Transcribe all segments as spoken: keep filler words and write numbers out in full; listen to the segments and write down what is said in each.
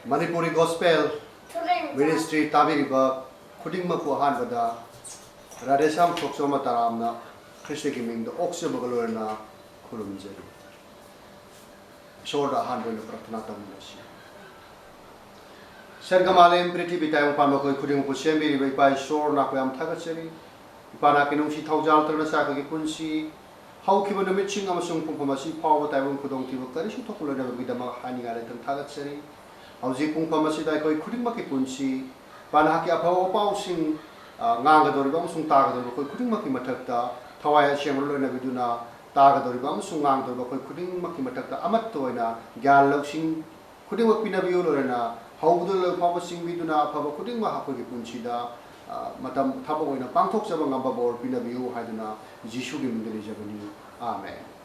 Manipuri gospel ministry ꯇꯥꯕꯤꯔꯤꯕ ꯈꯨꯗꯤꯡꯃꯛꯄꯨ ꯑꯍꯥꯟꯕꯗ ꯔꯥꯙꯦꯁ꯭ꯌꯥꯝ ꯁꯣꯛꯆꯣꯝ ꯇꯔꯥꯝꯅ ꯈ꯭ꯔꯤꯁꯇꯒꯤ ꯃꯤꯡꯗ ꯑꯣꯛꯆꯕꯒ ꯂꯣꯏꯅꯅ ꯈꯨꯔꯨꯝꯖꯔꯤ꯫ ꯏꯁꯣꯔꯗ ꯑꯍꯥꯟꯕ ꯑꯣꯏꯅ ꯄ꯭ꯔꯊꯅꯥ ꯇꯧꯃꯤꯟꯅꯁꯤ꯫ ꯁꯔꯒ ꯃꯥꯂꯦꯝ ꯄ꯭ꯔꯤꯊꯤꯕꯤ ꯇꯥꯏꯕꯪ ꯄꯥꯟꯕ ꯑꯩꯈꯣꯏ ꯈꯨꯗꯤꯡꯃꯛꯄꯨ ꯁꯦꯝꯕꯤꯔꯤꯕ ꯏꯄꯥ ꯏꯁꯣꯔ, ꯅꯈꯣꯏ ꯌꯥꯝ ꯊꯥꯒꯠꯆꯔꯤ꯫ ꯏꯄꯥ ꯅꯥꯀꯤ ꯅꯨꯡꯁꯤ ꯊꯧꯖꯥꯜ ꯇꯧꯔꯅ ꯆꯥꯛ ꯑꯩꯈꯣꯏꯒꯤ ꯄꯨꯟꯁꯤ ꯍꯧꯈꯤꯕ ꯅꯨꯃꯤꯠꯁꯤꯡ ꯑꯃꯁꯨꯡ ꯄꯨꯡꯐꯝ ꯑꯁꯤ ꯐꯥꯎꯕ ꯇꯥꯏꯕꯪ ꯈꯨꯗꯣꯡꯊꯤꯕ ꯀꯔꯤꯁꯨ ꯊꯣꯛꯂꯣꯏꯗꯕꯒꯤꯗꯃꯛ ꯍꯥꯏꯅꯤꯡꯉꯥꯏ ꯂꯩꯇꯅ ꯊꯥꯒꯠꯆꯔꯤ꯫ ꯍꯧꯖꯤꯛ ꯄꯨꯡꯐꯝ ꯑꯁꯤꯗ ꯑꯩꯈꯣꯏ ꯈꯨꯗꯤꯡꯃꯛꯀꯤ ꯄꯨꯟꯁꯤ, ꯏꯄꯥ ꯅꯍꯥꯛꯀꯤ ꯑꯐꯕ ꯄꯥꯎꯁꯤꯡ, ꯑ, ꯉꯥꯡꯒꯗꯧꯔꯤꯕ ꯑꯃꯁꯨꯡ ꯇꯥꯒꯗꯧꯔꯤꯕ ꯑꯩꯈꯣꯏ ꯈꯨꯗꯤꯡꯃꯛꯀꯤ ꯃꯊꯛꯇ ꯊꯋꯥꯏ ꯑꯁꯦꯡꯕ ꯂꯣꯏꯅꯕꯤꯗꯨꯅ ꯇꯥꯒꯗꯧꯔꯤꯕ ꯑꯃꯁꯨꯡ ꯉꯥꯡꯒꯗꯧꯔꯤꯕ ꯑꯩꯈꯣꯏ ꯈꯨꯗꯤꯡꯃꯛꯀꯤ ꯃꯊꯛꯇ ꯑꯃꯠꯇ ꯑꯣꯏꯅ ꯒ꯭ꯌꯥꯟ ꯂꯧꯁꯤꯡ ꯈꯨꯗꯤꯡꯃꯛ ꯄꯤꯅꯕꯤꯌꯨ, ꯂꯣꯏꯅ ꯍꯧꯕꯗ ꯂꯣꯏ ꯐꯥꯎꯕ ꯆꯤꯡꯕꯤꯗꯨꯅ ꯑꯐꯕ ꯈꯨꯗꯤꯡꯃꯛ ꯑꯩꯈꯣꯏꯒꯤ ꯄꯨꯟꯁꯤꯗ, ꯑ, ꯃꯇꯝ ꯊꯕꯛ ꯑꯣꯏꯅ ꯄꯥꯡꯊꯣꯛꯆꯕ ꯉꯝꯕ ꯕꯣꯔ ꯄꯤꯅꯕꯤꯌꯨ ꯍꯥꯏꯗꯨꯅ ꯖꯤꯁꯨꯒꯤ ꯃꯤꯡꯗ ꯅꯤꯖꯕꯅꯤ꯫ ꯑꯥꯃꯦꯟ꯫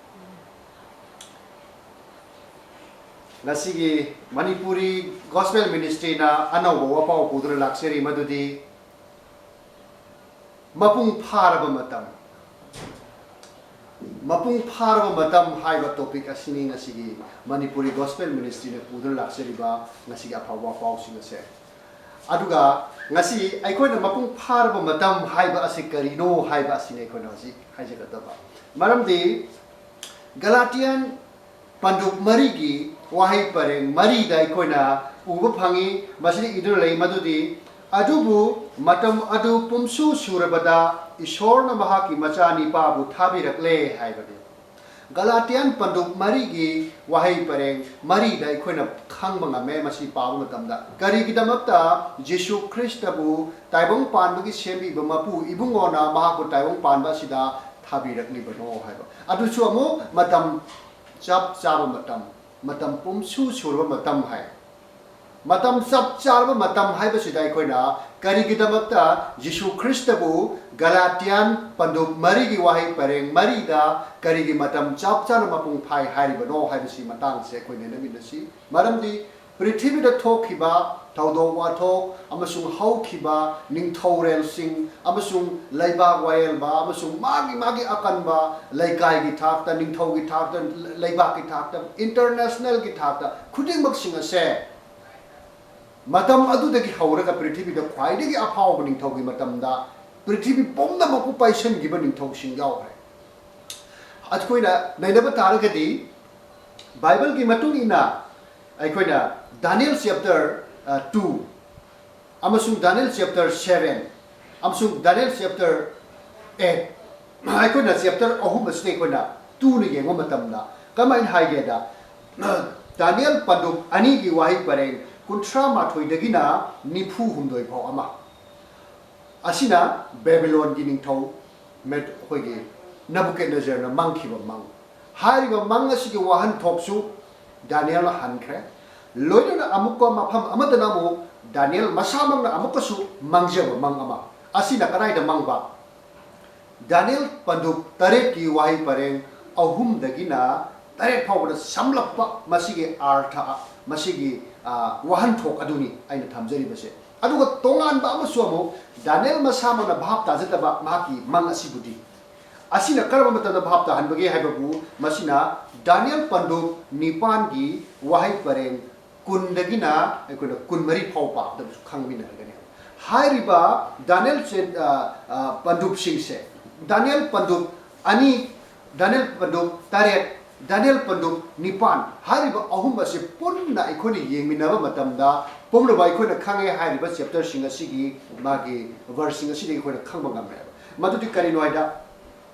ꯉꯁꯤꯒꯤ ꯃꯅꯤꯄꯨꯔꯤ ꯒꯣꯁꯄꯦꯜ ꯃꯤꯅꯤꯁꯇ꯭ꯔꯤꯅ ꯑꯅꯧꯕ ꯋꯥꯄꯥꯎ ꯄꯨꯗꯨꯅ ꯂꯥꯛꯆꯔꯤ, ꯃꯗꯨꯗꯤ ꯃꯄꯨꯡ ꯐꯥꯔꯕ ꯃꯇꯝ꯫ ꯃꯄꯨꯡ ꯐꯥꯔꯕ ꯃꯇꯝ ꯍꯥꯏꯕ ꯇꯣꯄꯤꯛ ꯑꯁꯤꯅꯤ ꯉꯁꯤꯒꯤ ꯃꯅꯤꯄꯨꯔꯤ ꯒꯣꯁꯄꯦꯜ ꯃꯤꯅꯤꯁꯇ꯭ꯔꯤꯅ ꯄꯨꯗꯨꯅ ꯂꯥꯛꯆꯔꯤꯕ ꯉꯁꯤꯒꯤ ꯑꯐꯕ ꯄꯥꯎꯁꯤꯡ ꯑꯁꯦ꯫ ꯑꯗꯨꯒ ꯉꯁꯤ ꯑꯩꯈꯣꯏꯅ ꯃꯄꯨꯡ ꯐꯥꯔꯕ ꯃꯇꯝ ꯍꯥꯏꯕ ꯑꯁꯤ ꯀꯔꯤꯅꯣ ꯍꯥꯏꯕ ꯑꯁꯤꯅꯤ ꯑꯩꯈꯣꯏꯅ ꯍꯧꯖꯤꯛ ꯍꯥꯏꯖꯒꯗꯕ꯫ ꯃꯔꯝꯗꯤ ꯒꯂꯥꯇꯤꯌꯟ ꯄꯟꯗꯨꯞ ꯃꯔꯤꯒꯤ ꯋꯥꯍꯩ ꯄꯔꯦꯡ ꯃꯔꯤꯗ ꯑꯩꯈꯣꯏꯅ ꯎꯕ ꯐꯪꯉꯤ꯫ ꯃꯁꯤꯗ ꯏꯗꯨꯅ ꯂꯩ ꯃꯗꯨꯗꯤ, "ꯑꯗꯨꯕꯨ ꯃꯇꯝ ꯑꯗꯨ ꯄꯨꯝꯁꯨ ꯁꯨꯔꯕꯗ ꯏꯁꯣꯔꯅ ꯃꯍꯥꯛꯀꯤ ꯃꯆꯥꯅꯤꯄꯥꯕꯨ ꯊꯥꯕꯤꯔꯛꯂꯦ" ꯍꯥꯏꯕꯅꯤ꯫ ꯒꯂꯥꯇꯤꯌꯟ ꯄꯟꯗꯨꯞ ꯃꯔꯤꯒꯤ ꯋꯥꯍꯩ ꯄꯔꯦꯡ ꯃꯔꯤꯗ ꯑꯩꯈꯣꯏꯅ ꯈꯪꯕ ꯉꯝꯃꯦ ꯃꯁꯤ ꯄꯥꯕ ꯃꯇꯝꯗ꯫ ꯀꯔꯤꯒꯤꯗꯃꯛꯇ ꯖꯤꯁꯨ ꯈ꯭ꯔꯤꯁꯇꯕꯨ ꯇꯥꯏꯕꯪ ꯄꯥꯟꯕꯒꯤ ꯁꯦꯝꯕꯤꯕ ꯃꯄꯨ ꯏꯕꯨꯡꯉꯣꯅ ꯃꯍꯥꯛꯄꯨ ꯇꯥꯏꯕꯪ ꯄꯥꯟꯕ ꯑꯁꯤꯗ ꯊꯥꯕꯤꯔꯛꯂꯤꯕꯅꯣ ꯍꯥꯏꯕ꯫ ꯑꯗꯨꯁꯨ ꯑꯃꯨꯛ ꯃꯇꯝ ꯆꯞ ꯆꯥꯕ ꯃꯇꯝ, ꯃꯇꯝ ꯄꯨꯝꯁꯨ ꯁꯨꯔꯕ ꯃꯇꯝ ꯍꯥꯏ꯫ ꯃꯇꯝ ꯆꯞ ꯆꯥꯔꯕ ꯃꯇꯝ ꯍꯥꯏꯕꯁꯤꯗ ꯑꯩꯈꯣꯏꯅ ꯀꯔꯤꯒꯤꯗꯃꯛꯇ ꯖꯤꯁꯨ ꯈ꯭ꯔꯤꯁꯇꯕꯨ ꯒꯂꯥꯇꯤꯌꯥꯟ ꯄꯟꯗꯨꯞ ꯃꯔꯤꯒꯤ ꯋꯥꯍꯩ ꯄꯔꯦꯡ ꯃꯔꯤꯗ ꯀꯔꯤꯒꯤ ꯃꯇꯝ ꯆꯞ ꯆꯥꯅ ꯃꯄꯨꯡ ꯐꯥꯏ ꯍꯥꯏꯔꯤꯕꯅꯣ ꯍꯥꯏꯕꯁꯤ ꯃꯇꯥꯡꯁꯦ ꯑꯩꯈꯣꯏ ꯅꯩꯅꯃꯤꯟꯅꯁꯤ꯫ ꯃꯔꯝꯗꯤ ꯄ꯭ꯔꯤꯊꯤꯕꯤꯗ ꯊꯣꯛꯈꯤꯕ ꯊꯧꯗꯣꯛ ꯋꯥꯊꯣꯛ ꯑꯃꯁꯨꯡ ꯍꯧꯈꯤꯕ ꯅꯤꯡꯊꯧꯔꯦꯜꯁꯤꯡ ꯑꯃꯁꯨꯡ ꯂꯩꯕꯥꯛ ꯋꯥꯌꯦꯜꯕ ꯑꯃꯁꯨꯡ ꯃꯥꯒꯤ ꯃꯥꯒꯤ ꯑꯀꯟꯕ ꯂꯩꯀꯥꯏꯒꯤ ꯊꯥꯛꯇ, ꯅꯤꯡꯊꯧꯒꯤ ꯊꯥꯛꯇ, ꯂꯩꯕꯥꯛꯀꯤ ꯊꯥꯛꯇ, ꯏꯟꯇꯔꯅꯦꯁꯅꯦꯜꯒꯤ ꯊꯥꯛꯇ ꯈꯨꯗꯤꯡꯃꯛꯁꯤꯡ ꯑꯁꯦ ꯃꯇꯝ ꯑꯗꯨꯗꯒꯤ ꯍꯧꯔꯒ ꯄ꯭ꯔꯤꯊꯤꯕꯤꯗ ꯈ꯭ꯋꯥꯏꯗꯒꯤ ꯑꯐꯥꯎꯕ ꯅꯤꯡꯊꯧꯒꯤ ꯃꯇꯝꯗ ꯄ꯭ꯔꯤꯊꯤꯕꯤ ꯄꯨꯝꯅꯃꯛꯄꯨ ꯄꯥꯏꯁꯟꯈꯤꯕ ꯅꯤꯡꯊꯧꯁꯤꯡ ꯌꯥꯎꯈ꯭ꯔꯦ꯫ ꯑꯩꯈꯣꯏꯅ ꯅꯩꯅꯕ ꯇꯥꯔꯒꯗꯤ, ꯕꯥꯏꯕꯜꯒꯤ ꯃꯇꯨꯡ ꯏꯟꯅ ꯑꯩꯈꯣꯏꯅ ꯗꯥꯅꯤꯌꯦꯜ ꯆꯦꯞꯇꯔ ꯇꯨ ꯑꯃꯁꯨꯡ ꯗꯥꯅꯤꯌꯦꯜ ꯆꯦꯞꯇꯔ ꯁꯚꯦꯟ ꯑꯃꯁꯨꯡ ꯗꯥꯅꯤꯌꯦꯜ ꯆꯦꯞꯇꯔ ꯑꯦꯠ, ꯑꯩꯈꯣꯏꯅ ꯆꯦꯞꯇꯔ ꯑꯍꯨꯝ ꯑꯁꯤꯗ ꯑꯩꯈꯣꯏꯅ ꯇꯨꯅ ꯌꯦꯡꯕ ꯃꯇꯝꯗ ꯀꯃꯥꯏꯅ ꯍꯥꯏꯒꯦꯗ, ꯗꯥꯅꯤꯌꯦꯜ ꯄꯟꯗꯨꯞ ꯑꯅꯤꯒꯤ ꯋꯥꯍꯩ ꯄꯔꯦꯡ ꯀꯨꯟꯊ꯭ꯔꯥ ꯃꯥꯊꯣꯏꯗꯒꯤꯅ ꯅꯤꯐꯨ ꯍꯨꯝꯗꯣꯏ ꯐꯥꯎ ꯑꯃ, ꯑꯁꯤꯅ ꯕꯦꯕꯤꯂꯣꯟꯒꯤ ꯅꯤꯡꯊꯧ ꯃꯦꯠ-, ꯑꯩꯈꯣꯏꯒꯤ ꯅꯕꯨꯀꯦꯠꯅꯦꯖꯔꯅ ꯃꯪꯈꯤꯕ ꯃꯪ꯫ ꯍꯥꯏꯔꯤꯕ ꯃꯪ ꯑꯁꯤꯒꯤ ꯋꯥꯍꯟꯊꯣꯛꯁꯨ ꯗꯥꯅꯤꯌꯦꯜꯅ ꯍꯟꯈ꯭ꯔꯦ꯫ ꯂꯣꯏꯅꯅ ꯑꯃꯨꯛꯀ ꯃꯐꯝ ꯑꯃꯗꯅ ꯑꯃꯨꯛ ꯗꯥꯅꯤꯌꯦꯜ ꯃꯁꯥꯃꯛꯅ ꯑꯃꯨꯛꯀꯁꯨ ꯃꯪꯖꯕ ꯃꯪ ꯑꯃ꯫ ꯑꯁꯤꯅ ꯀꯗꯥꯏꯗ ꯃꯪꯕ? ꯗꯥꯅꯤꯌꯦꯜ ꯄꯟꯗꯨꯞ ꯇꯔꯦꯠꯀꯤ ꯋꯥꯍꯩ ꯄꯔꯦꯡ ꯑꯍꯨꯝꯗꯒꯤꯅ ꯇꯔꯦꯠ ꯐꯥꯎꯕꯗ ꯁꯝꯂꯞꯄ ꯃꯁꯤꯒꯤ ꯑꯥꯔꯊ, ꯃꯁꯤꯒꯤ, ꯑ, ꯋꯥꯍꯟꯊꯣꯛ ꯑꯗꯨꯅꯤ ꯑꯩꯅ ꯊꯝꯖꯔꯤꯕꯁꯦ꯫ ꯑꯗꯨꯒ ꯇꯣꯉꯥꯟꯕ ꯑꯃꯁꯨ ꯑꯃꯨꯛ ꯗꯥꯅꯤꯌꯦꯜ ꯃꯁꯥꯃꯛꯅ ꯚꯥꯞ ꯇꯥꯖꯗꯕ ꯃꯍꯥꯛꯀꯤ ꯃꯪ ꯑꯁꯤꯕꯨꯗꯤ꯫ ꯑꯁꯤꯅ ꯀꯔꯝꯕ ꯃꯇꯝꯗ ꯚꯥꯞ ꯇꯥꯍꯟꯕꯒꯦ ꯍꯥꯏꯕꯕꯨ, ꯃꯁꯤꯅ ꯗꯥꯅꯤꯌꯦꯜ ꯄꯟꯗꯨꯞ ꯅꯤꯄꯥꯟꯒꯤ ꯋꯥꯍꯩ ꯄꯔꯦꯡ ꯀꯨꯟꯗꯒꯤꯅ ꯑꯩꯈꯣꯏꯅ ꯀꯨꯟꯃꯔꯤ ꯐꯥꯎ ꯄꯥꯕꯗꯁꯨ ꯈꯪꯃꯤꯟꯅꯔꯒꯅꯤ꯫ ꯍꯥꯏꯔꯤꯕ ꯗꯥꯅꯤꯌꯦꯜ ꯆꯦ-, ꯑ, ꯑ, ꯄꯟꯗꯨꯞꯁꯤꯡꯁꯦ, ꯗꯥꯅꯤꯌꯦꯜ ꯄꯟꯗꯨꯞ ꯑꯅꯤ, ꯗꯥꯅꯤꯌꯦꯜ ꯄꯟꯗꯨꯞ ꯇꯔꯦꯠ, ꯗꯥꯅꯤꯌꯦꯜ ꯄꯟꯗꯨꯞ ꯅꯤꯄꯥꯟ ꯍꯥꯏꯔꯤꯕ ꯑꯍꯨꯝ ꯑꯁꯤ ꯄꯨꯟꯅ ꯑꯩꯈꯣꯏꯅ ꯌꯦꯡꯃꯤꯟꯅꯕ ꯃꯇꯝꯗ, ꯄꯨꯝꯅꯃꯛ ꯑꯩꯈꯣꯏꯅ ꯈꯪꯉꯦ ꯍꯥꯏꯔꯤꯕ ꯆꯦꯞꯇꯔꯁꯤꯡ ꯑꯁꯤꯒꯤ ꯃꯥꯒꯤ ꯚꯔꯁꯁꯤꯡ ꯑꯁꯤꯗꯒꯤ ꯑꯩꯈꯣꯏꯅ ꯈꯪꯕ ꯉꯝꯃꯦꯕ꯫ ꯃꯗꯨꯗꯤ ꯀꯔꯤꯅꯣ ꯍꯥꯏꯗ,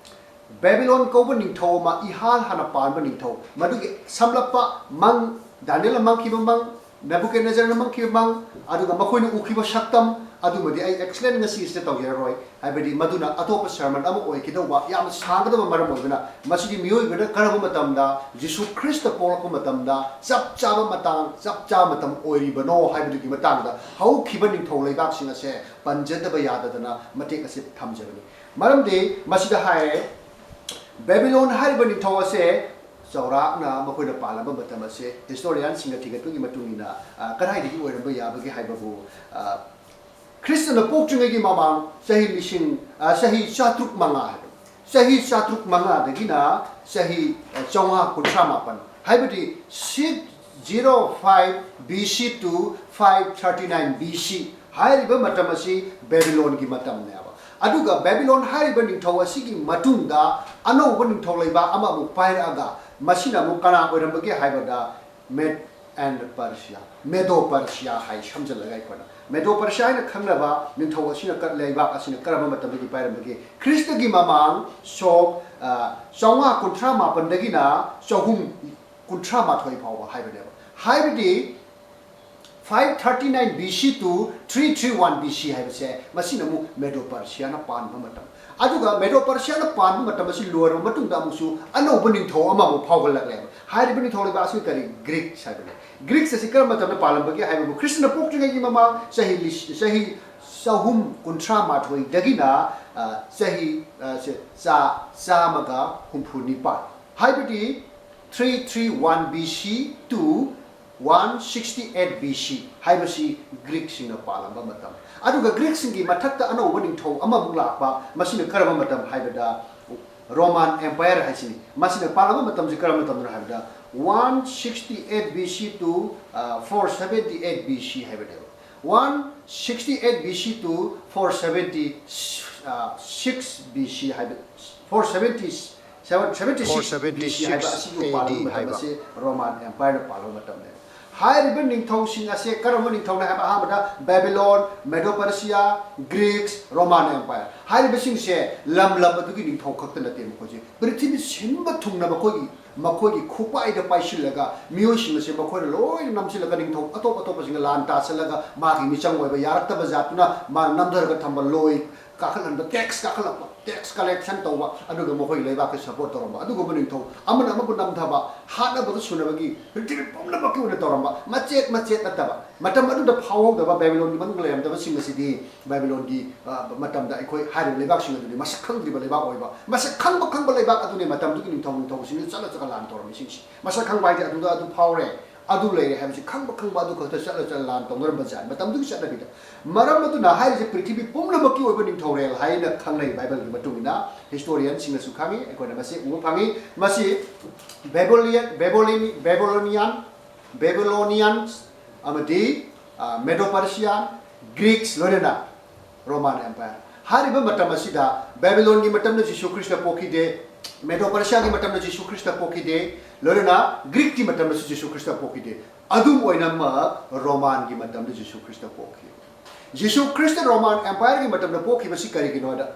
ꯕꯦꯕꯤꯂꯣꯟ ꯀꯧꯕ ꯅꯤꯡꯊꯧ ꯑꯃ, ꯏꯍꯥꯟ ꯍꯥꯟꯅ ꯄꯥꯟꯕ ꯅꯤꯡꯊꯧ, ꯃꯗꯨꯒꯤ ꯁꯝꯂꯞꯄ ꯃꯪ, ꯗꯥꯅꯤꯌꯦꯜꯅ ꯃꯪꯈꯤꯕ ꯃꯪ, ꯅꯦꯕꯨꯀꯦꯗꯅꯦꯖꯔꯅ ꯃꯪꯈꯤꯕ ꯃꯪ, ꯑꯗꯨꯒ ꯃꯈꯣꯏꯅ ꯎꯈꯤꯕ ꯁꯛꯇꯝ, ꯑꯗꯨꯃꯗꯤ ꯑꯩ ꯑꯦꯛꯁꯄ꯭ꯂꯦꯟ ꯉꯁꯤꯁꯤꯗ ꯇꯧꯖꯔꯔꯣꯏ꯫ ꯍꯥꯏꯕꯗꯤ ꯃꯗꯨꯅ ꯑꯇꯣꯞꯄ ꯁꯔꯃꯟ ꯑꯃ ꯑꯣꯏꯈꯤꯗꯧꯕ, ꯌꯥꯝꯅ ꯁꯥꯡꯒꯗꯕ ꯃꯔꯝ ꯑꯣꯏꯕꯅ, ꯃꯁꯤꯗꯤ ꯃꯤꯑꯣꯏꯕꯅ ꯀꯔꯝꯕ ꯃꯇꯝꯗ ꯖꯤꯁꯨ ꯈ꯭ꯔꯤꯁꯇ ꯄꯣꯛꯂꯛꯄ ꯃꯇꯝꯗ ꯆꯞ ꯆꯥꯕ ꯃꯇꯥꯡ, ꯆꯞ ꯆꯥꯕ ꯃꯇꯝ ꯑꯣꯏꯔꯤꯕꯅꯣ ꯍꯥꯏꯕꯗꯨꯒꯤ ꯃꯇꯥꯡꯗ ꯍꯧꯈꯤꯕ ꯅꯤꯡꯊꯧ ꯂꯩꯕꯥꯛꯁꯤꯡ ꯑꯁꯦ ꯄꯟꯖꯗꯕ ꯌꯥꯗꯗꯅ ꯃꯇꯦꯛ ꯑꯁꯤ ꯊꯝꯖꯕꯅꯤ꯫ ꯃꯔꯝꯗꯤ ꯃꯁꯤꯗ ꯍꯥꯏꯔꯦ, ꯕꯦꯕꯤꯂꯣꯟ ꯍꯥꯏꯔꯤꯕ ꯅꯤꯡꯊꯧ ꯑꯁꯦ ꯆꯥꯎꯔꯥꯛꯅ ꯃꯈꯣꯏꯅ ꯄꯥꯜꯂꯝꯕ ꯃꯇꯝ ꯑꯁꯦ ꯍꯤꯁꯇꯣꯔꯤꯌꯥꯟꯁꯤꯡꯅ ꯊꯤꯒꯠꯄꯒꯤ ꯃꯇꯨꯡ ꯏꯟꯅ, ꯑ, ꯀꯗꯥꯏꯗꯒꯤ ꯑꯣꯏꯔꯝꯕ ꯌꯥꯕꯒꯦ ꯍꯥꯏꯕꯕꯨ, ꯑ, ꯈ꯭ꯔꯤꯁꯇꯅ ꯄꯣꯛꯇ꯭ꯔꯤꯉꯩꯒꯤ ꯃꯃꯥꯡ ꯆꯍꯤ ꯂꯤꯁꯤꯡ, ꯑ, ꯆꯍꯤ ꯆꯥꯇ꯭ꯔꯨꯛ ꯃꯉꯥ ꯍꯥꯏꯕ, ꯆꯍꯤ ꯆꯥꯇ꯭ꯔꯨꯛ ꯃꯉꯥꯗꯒꯤꯅ ꯆꯍꯤ, ꯑ, ꯆꯥꯝꯃꯉꯥ ꯀꯨꯟꯊ꯭ꯔꯥ ꯃꯥꯄꯟ, ꯍꯥꯏꯕꯗꯤ six Zero five B C to five thirty nine B C ꯍꯥꯏꯔꯤꯕ ꯃꯇꯝ ꯑꯁꯤ ꯕꯦꯕꯤꯂꯣꯟꯒꯤ ꯃꯇꯝꯅꯦꯕ꯫ ꯑꯗꯨꯒ ꯕꯦꯕꯤꯂꯣꯟ ꯍꯥꯏꯔꯤꯕ ꯅꯤꯡꯊꯧ ꯑꯁꯤꯒꯤ ꯃꯇꯨꯡꯗ ꯑꯅꯧꯕ ꯅꯤꯡꯊꯧ ꯂꯩꯕꯥꯛ ꯑꯃ ꯑꯃꯨꯛ ꯄꯥꯏꯔꯛꯑꯒ, ꯃꯁꯤꯅ ꯑꯃꯨꯛ ꯀꯅꯥ ꯑꯣꯏꯔꯝꯕꯒꯦ ꯍꯥꯏꯕꯗ, Mede and Persia, ꯃꯦꯗꯣ ꯄꯔꯁꯤꯌꯥ ꯍꯥꯏ ꯁꯝꯖꯜꯂꯒ ꯑꯩꯈꯣꯏꯅ ꯃꯦꯗꯣ ꯄꯔꯁꯤꯌꯥ ꯍꯥꯏꯅ ꯈꯪꯅꯕ ꯅꯤꯡꯊꯧ ꯑꯁꯤꯅ ꯀ-, ꯂꯩꯕꯥꯛ ꯑꯁꯤꯅ ꯀꯔꯝꯕ ꯃꯇꯝꯗꯒꯤ ꯄꯥꯏꯔꯝꯕꯒꯦ? ꯈ꯭ꯔꯤꯁꯇꯒꯤ ꯃꯃꯥꯡ ꯁꯣꯛ, ꯑ, ꯆꯥꯝꯃꯉꯥ ꯀꯨꯟꯊ꯭ꯔꯥ ꯃꯥꯄꯟꯗꯒꯤꯅ ꯆꯍꯨꯝ ꯀꯨꯟꯊ꯭ꯔꯥ ꯃꯥꯊꯣꯏ ꯐꯥꯎꯕ ꯍꯥꯏꯕꯅꯦꯕ꯫ ꯍꯥꯏꯕꯗꯤ five thirty nine B C to three three one B C ꯍꯥꯏꯕꯁꯦ, ꯃꯁꯤꯅ ꯑꯃꯨꯛ ꯃꯦꯗꯣ ꯄꯔꯁꯤꯌꯥꯅ ꯄꯥꯟꯕ ꯃꯇꯝ꯫ ꯑꯗꯨꯒ ꯃꯦꯗꯣ ꯄꯔꯁꯤꯌꯥꯅ ꯄꯥꯟꯕ ꯃꯇꯝ ꯑꯁꯤ ꯂꯣꯏꯔꯕ ꯃꯇꯨꯡꯗ ꯑꯃꯨꯛꯁꯨ ꯑꯅꯧꯕ ꯅꯤꯡꯊꯧ ꯑꯃꯃꯨꯛ ꯐꯥꯎꯒꯠꯂꯛꯂꯦꯕ꯫ ꯍꯥꯏꯔꯤꯕ ꯅꯤꯡꯊꯧ ꯂꯩꯕꯥꯛ ꯑꯁꯤ ꯀꯔꯤ? ꯒ꯭ꯔꯤꯛꯁ ꯍꯥꯏꯕꯅꯦ꯫ ꯒ꯭ꯔꯤꯛꯁ ꯑꯁꯤ ꯀꯔꯝꯕ ꯃꯇꯝꯗ ꯄꯥꯜꯂꯝꯕꯒꯦ ꯍꯥꯏꯕꯕꯨ, ꯈ꯭ꯔꯤꯁꯇꯅ ꯄꯣꯛꯇ꯭ꯔꯤꯉꯩꯒꯤ ꯃꯃꯥꯡ ꯆꯍꯤ ꯂꯤꯁ-, ꯆꯍꯤ ꯆꯍꯨꯝ ꯀꯨꯟꯊ꯭ꯔꯥ ꯃꯥꯊꯣꯏꯗꯒꯤꯅ, ꯑ, ꯆꯍꯤ, ꯑ, ꯁꯦ, ꯆꯥ-, ꯆꯥꯝꯃꯒ ꯍꯨꯝꯐꯨ ꯅꯤꯄꯥꯟ, ꯍꯥꯏꯕꯗꯤ three three one B C to one sixty eight B C ꯍꯥꯏꯕꯁꯤ ꯒ꯭ꯔꯤꯛꯁꯤꯡꯅ ꯄꯥꯜꯂꯝꯕ ꯃꯇꯝ꯫ ꯑꯗꯨꯒ ꯒ꯭ꯔꯤꯛꯁꯤꯡꯒꯤ ꯃꯊꯛꯇ ꯑꯅꯧꯕ ꯅꯤꯡꯊꯧ ꯑꯃꯃꯨꯛ ꯂꯥꯛꯄ, ꯃꯁꯤꯅ ꯀꯔꯝꯕ ꯃꯇꯝ ꯍꯥꯏꯕꯗ, ꯔꯣꯃꯥꯟ ꯑꯦꯝꯄꯥꯌꯔ ꯍꯥꯏꯁꯤꯅꯤ꯫ ꯃꯁꯤꯅ ꯄꯥꯜꯂꯝꯕ ꯃꯇꯝꯁꯤ ꯀꯔꯝꯕ ꯃꯇꯝꯗꯅꯣ ꯍꯥꯏꯕꯗ, one sixty eight B C to, ꯑ, four seventy eight B C ꯍꯥꯏꯕꯅꯦꯕ꯫ One sixty eight B C to four seventy, ꯑ, six B C ꯍꯥꯏꯕ, four seventy, seven, seventy six B C ꯍꯥꯏꯕ ꯑꯁꯤꯒꯤ ꯄꯥꯜꯂꯝꯕ ꯃꯇꯝ ꯑꯁꯤ ꯔꯣꯃꯥꯟ ꯑꯦꯝꯄꯥꯌꯔꯅ ꯄꯥꯜꯂꯝꯕ ꯃꯇꯝꯅꯦꯕ꯫ ꯍꯥꯏꯔꯤꯕ ꯅꯤꯡꯊꯧꯁꯤꯡ ꯑꯁꯦ ꯀꯔꯝꯕ ꯅꯤꯡꯊꯧꯅ ꯍꯥꯏꯕ? ꯑꯍꯥꯟꯕꯗ ꯕꯦꯕꯤꯂꯣꯟ, ꯃꯦꯗꯣ ꯄꯔꯁꯤꯌꯥ, ꯒ꯭ꯔꯤꯛꯁ, ꯔꯣꯃꯥꯟ ꯑꯦꯝꯄꯥꯌꯔ꯫ ꯍꯥꯏꯔꯤꯕꯁꯤꯡꯁꯦ ꯂꯝ ꯂꯝ ꯑꯗꯨꯒꯤ ꯅꯤꯡꯊꯧ ꯈꯛꯇ ꯅꯠꯇꯦ ꯃꯈꯣꯏꯁꯦ, ꯄ꯭ꯔꯤꯊꯤꯕꯤ ꯁꯤꯟꯕ ꯊꯨꯡꯅ ꯃꯈꯣꯏꯒꯤ, ꯃꯈꯣꯏꯒꯤ ꯈꯨꯄꯥꯏꯗ ꯄꯥꯏꯁꯤꯜꯂꯒ, ꯃꯤꯑꯣꯏꯁꯤꯡ ꯑꯁꯦ ꯃꯈꯣꯏꯅ ꯂꯣꯏꯅ ꯅꯝꯁꯤꯜꯂꯒ, ꯅꯤꯡꯊꯧ ꯑꯇꯣꯞ ꯑꯇꯣꯞꯄꯁꯤꯡꯒ ꯂꯥꯟ ꯇꯥꯁꯤꯜꯂꯒ, ꯃꯥꯒꯤ ꯃꯤꯆꯪ ꯑꯣꯏꯕ ꯌꯥꯔꯛꯇꯕ ꯖꯥꯠꯇꯨꯅ ꯃꯥꯅ ꯅꯝꯊꯔꯒ ꯊꯝꯕ ꯂꯣꯏ ꯀꯥꯈꯠꯍꯟꯕ, ꯇꯦꯛꯁ ꯀꯥꯈꯠꯂꯛꯄ, ꯇꯦꯛꯁ ꯀꯂꯦꯛꯁꯟ ꯇꯧꯕ, ꯑꯗꯨꯒ ꯃꯈꯣꯏꯒꯤ ꯂꯩꯕꯥꯛꯀꯤ ꯁꯄꯣꯔꯠ ꯇꯧꯔꯝꯕ ꯑꯗꯨꯒꯨꯝꯕ ꯅꯤꯡꯊꯧ, ꯑꯃꯅ ꯑꯃꯕꯨ ꯅꯝꯊꯕ, ꯍꯥꯠꯅꯕꯗ ꯁꯨꯅꯕꯒꯤ ꯄ꯭ꯔꯤꯊꯤꯕꯤ ꯄꯨꯝꯅꯃꯛꯀꯤ ꯑꯣꯏꯅ ꯇꯧꯔꯝꯕ, ꯃꯆꯦꯠ ꯃꯆꯦꯠ ꯅꯠꯇꯕ꯫ ꯃꯇꯝ ꯑꯗꯨꯗ ꯐꯥꯎꯍꯧꯗꯕ, ꯕꯦꯕꯤꯂꯣꯟꯒꯤ ꯃꯅꯨꯡꯗ ꯂꯩꯔꯝꯗꯕꯁꯤꯡ ꯑꯁꯤꯗꯤ ꯕꯥꯏꯕꯤꯂꯣꯟꯒꯤ, ꯑ, ꯃꯇꯝꯗ ꯑꯩꯈꯣꯏ ꯍꯥꯏꯔꯤꯕ ꯂꯩꯕꯥꯛꯁꯤꯡ ꯑꯗꯨꯗꯤ ꯃꯁꯛ ꯈꯪꯗ꯭ꯔꯤꯕ ꯂꯩꯕꯥꯛ ꯑꯣꯏꯕ, ꯃꯁꯛ ꯈꯪꯕ ꯈꯪꯕ ꯂꯩꯕꯥꯛ ꯑꯗꯨꯅꯤ ꯃꯇꯝꯗꯨꯒꯤ ꯅꯤꯡꯊꯧ, ꯅꯤꯡꯊꯧꯁꯤꯡꯗꯨ ꯆꯠꯂ ꯆꯠꯂ ꯂꯥꯟ ꯇꯧꯔꯝꯃꯤꯁꯤꯡꯁꯤ꯫ ꯃꯁꯛ ꯈꯪꯕ ꯍꯥꯏꯗꯤ ꯑꯗꯨꯗ ꯑꯗꯨ ꯐꯥꯎꯔꯦ, ꯑꯗꯨ ꯂꯩꯔꯦ ꯍꯥꯏꯕꯁꯤ ꯈꯪꯕ ꯈꯪꯕ ꯑꯗꯨ ꯈꯛꯇ ꯆꯠꯂ ꯆꯠꯂ ꯂꯥꯟ ꯇꯧꯅꯔꯝꯕ ꯖꯥꯠꯅꯤ ꯃꯇꯝꯗꯨꯒꯤ ꯆꯠꯅꯕꯤꯗ꯫ ꯃꯔꯝ ꯑꯗꯨꯅ ꯍꯥꯏꯔꯤꯁꯦ ꯄ꯭ꯔꯤꯊꯤꯕꯤ ꯄꯨꯝꯅꯃꯛꯀꯤ ꯑꯣꯏꯕ ꯅꯤꯡꯊꯧꯔꯦꯜ ꯍꯥꯏꯅ ꯈꯪꯅꯩ꯫ ꯕꯥꯏꯕꯜꯒꯤ ꯃꯇꯨꯡ ꯏꯟꯅ ꯍꯤꯁꯇꯣꯔꯤꯌꯟꯁꯤꯡꯅꯁꯨ ꯈꯪꯉꯤ, ꯑꯩꯈꯣꯏꯅ ꯃꯁꯤ ꯎꯕ ꯐꯪꯉꯤ꯫ ꯃꯁꯤ ꯕꯦꯕꯣꯂꯤꯌꯟ, ꯕꯦꯕꯣꯂꯤꯅꯤ-, ꯕꯦꯕꯣꯂꯣꯅꯤꯌꯥꯟ Babylonians ꯑꯃꯗꯤ Medo Persia, Greeks ꯂꯣꯏꯅꯅ Roman Empire꯫ ꯍꯥꯏꯔꯤꯕ ꯃꯇꯝ ꯑꯁꯤꯗ ꯕꯦꯕꯤꯂꯣꯟꯒꯤ ꯃꯇꯝꯗ ꯖꯤꯁꯨ ꯈ꯭ꯔꯤꯁꯇ ꯄꯣꯛꯈꯤꯗꯦ, ꯃꯦꯗꯣ ꯄꯔꯁꯤꯌꯥꯒꯤ ꯃꯇꯝꯗ ꯖꯤꯁꯨ ꯈ꯭ꯔꯤꯁꯇ ꯄꯣꯛꯈꯤꯗꯦ, ꯂꯣꯏꯅꯅ ꯒ꯭ꯔꯤꯛꯀꯤ ꯃꯇꯝꯗꯁꯨ ꯖꯤꯁꯨ ꯈ꯭ꯔꯤꯁꯇ ꯄꯣꯛꯈꯤꯗꯦ꯫ ꯑꯗꯨꯝ ꯑꯣꯏꯅꯃꯛ ꯔꯣꯃꯥꯟꯒꯤ ꯃꯇꯝꯗ ꯖꯤꯁꯨ ꯈ꯭ꯔꯤꯁꯇ ꯄꯣꯛꯈꯤ꯫ ꯖꯤꯁꯨ ꯈ꯭ꯔꯤꯁꯇ ꯔꯣꯃꯥꯟ ꯑꯦꯝꯄꯥꯌꯔꯒꯤ ꯃꯇꯝꯗ ꯄꯣꯛꯈꯤꯕꯁꯤ ꯀꯔꯤꯒꯤꯅꯣ ꯍꯥꯏꯗ,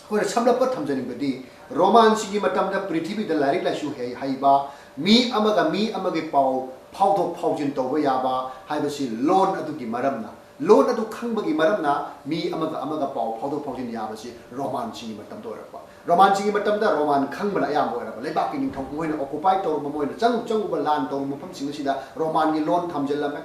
ꯑꯩꯈꯣꯏꯅ ꯁꯝꯂꯞꯄ ꯊꯝꯖꯅꯤꯡꯕꯗꯤ, ꯔꯣꯃꯥꯟꯁꯤꯡꯒꯤ ꯃꯇꯝꯗ ꯄ꯭ꯔꯤꯊꯤꯕꯤꯗ ꯂꯥꯏꯔꯤꯛ ꯂꯥꯏꯁꯨ ꯍꯩ-, ꯍꯩꯕ, ꯃꯤ ꯑꯃꯒ ꯃꯤ ꯑꯃꯒꯤ ꯄꯥꯎ ꯐꯥꯎꯗꯣꯛ ꯐꯥꯎꯖꯤꯟ ꯇꯧꯕ ꯌꯥꯕ ꯍꯥꯏꯕꯁꯤ ꯂꯣꯟ ꯑꯗꯨꯒꯤ ꯃꯔꯝꯅ, ꯂꯣꯟ ꯑꯗꯨ ꯈꯪꯕꯒꯤ ꯃꯔꯝꯅ ꯃꯤ ꯑꯃꯒ ꯑꯃꯒ ꯄꯥꯎ ꯐꯥꯎꯗꯣꯛ ꯐꯥꯎꯖꯤꯟ ꯌꯥꯕꯁꯤ ꯔꯣꯃꯥꯟꯁꯤꯡꯒꯤ ꯃꯇꯝꯗ ꯑꯣꯏꯔꯛꯄ꯫ ꯔꯣꯃꯥꯟꯁꯤꯡꯒꯤ ꯃꯇꯝꯗ ꯔꯣꯃꯥꯟ ꯈꯪꯕꯅ ꯑꯌꯥꯝꯕ ꯑꯣꯏꯔꯛꯄ꯫ ꯂꯩꯕꯥꯛꯀꯤ ꯅꯤꯡꯊꯧ ꯃꯣꯏꯅ ꯑꯣꯀꯨꯄꯥꯏ ꯇꯧꯔꯝꯕ, ꯃꯣꯏꯅ ꯆꯪꯉꯨ ꯆꯪꯉꯨꯕ ꯂꯥꯟ ꯇꯧꯔꯨꯕ ꯃꯐꯝꯁꯤꯡ ꯑꯁꯤꯗ ꯔꯣꯃꯥꯟꯒꯤ ꯂꯣꯟ ꯊꯝꯖꯤꯜꯂꯝꯃꯦ,